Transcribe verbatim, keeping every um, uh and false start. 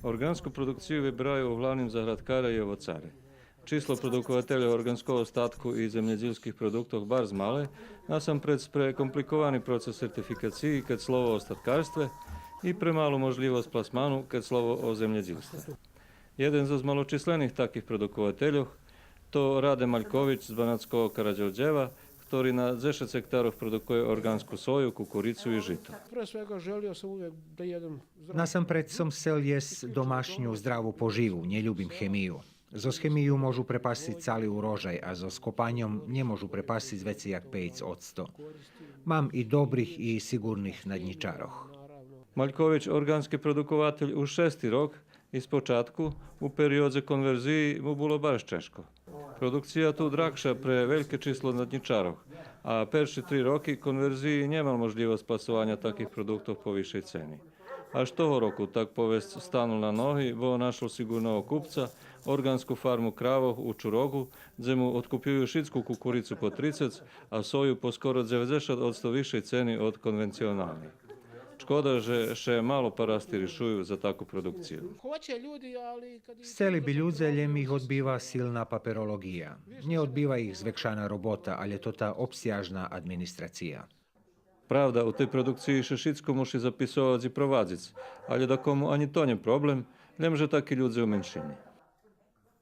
Орґанску продукцию вибераю углавним заградкаре и овоцаре. Число продуковательох орґанского статку и землєдїлских продуктох барз мале, насампредз пре компликовани процес сертификациї кед слово о статкарстве и премалу можлївосц пласману кед слово о землєдїлстве. Єден зоз малочислених таких продуковательох то Раде Малькович з Банатского Карадьордєва, хтори на дзешец гектарох продукує орґанску сою, кукурицу и жито. Pre svega, želio sam uvek da jedem zdravo. Насампредз сом сцел єсц домашню здраву поживу, нє любим хемию. Зоз хемию можу препасциц цали урожай, а зоз копаньом нє можу препасциц вецей як пейц одсто. Мам и добрих и сиґурних наднїчарох. Малькович орґански продукователь уж шести рок и спочатку, у периодзе конверзиї, му було барз чежко. Продукция ту драгша пре вельке число наднїчарох, а перши три роки конверзиї нє мал можлївосц пласованя таких продуктох по висшей цени. Аж того року, так повесц, станул на ноги, бо нашол сиґурного купца, орґанску фарму кравох у Чуроґу, дзе му одкупюю шицку кукурицу по трицец, а сою по скоро дзеведзешат одсто висшей цени од конвенционалней. Шкода же ше мало парасти ришую за таку продукцию. Hoće ljudi, ali kad ih Сцели би людзе, лєм их одбива силна паперолоґия. Нє одбива их звекшана робота, алє тота обсяжна администрация. Правда, у тей продукциї ше шицко муши записовац и провадзиц, алє дакому анї то нє проблем, лєм же таки людзе у меншини.